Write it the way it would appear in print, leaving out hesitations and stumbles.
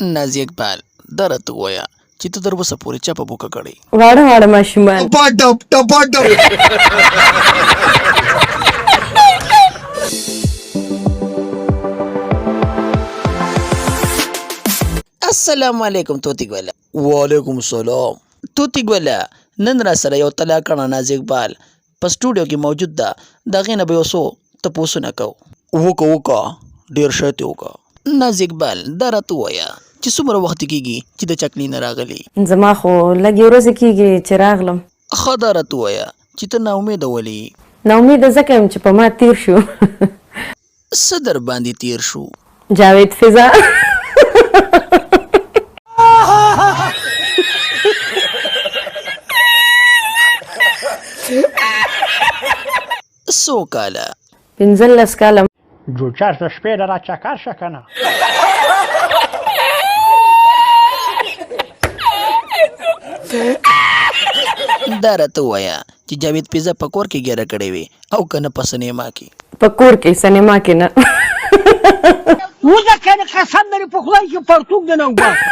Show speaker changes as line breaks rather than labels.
نازي اقبال، دا راته ووایه چې ته تر اوسه پورې چا په بوکه کړی؟
واړه واړه ماشومان.
ټپاټپ ټپاټپ.
السلام علیکم طوطي ګله. وعلیکم السلام. طوطي ګله، نن را سره یو طلاقڼه نازي اقبال په سټوډیو کې موجود ده، د هغې نه به یو څو تپوسونه کوو. وکه وکه، ډېر ښه ترې وکه. ناز اقبال، دا راته ووایه چې څومره وخت کېږي چې د چکلي نه راغلي؟
زما خو لږې ورځې کېږي چې راغلم.
ښه دا راته ووایه چې ته ناامیده ولې یې؟
ناامیده ځکه یم چې په ما تېر شو.
څه درباندې تېر شو؟
جاوید فضا.
څو کاله؟
15 کاله.
جوچر د شپې له را چکر شه کنه.
دا راته ووایه چې جاوید پیزا په کور کې ګیره کړې وي او که نه په سینما کې؟
په کور کې، سینما کې نه.
وځه کنه، قسم مې په خدای چې پرتوګ دې نه وباسم.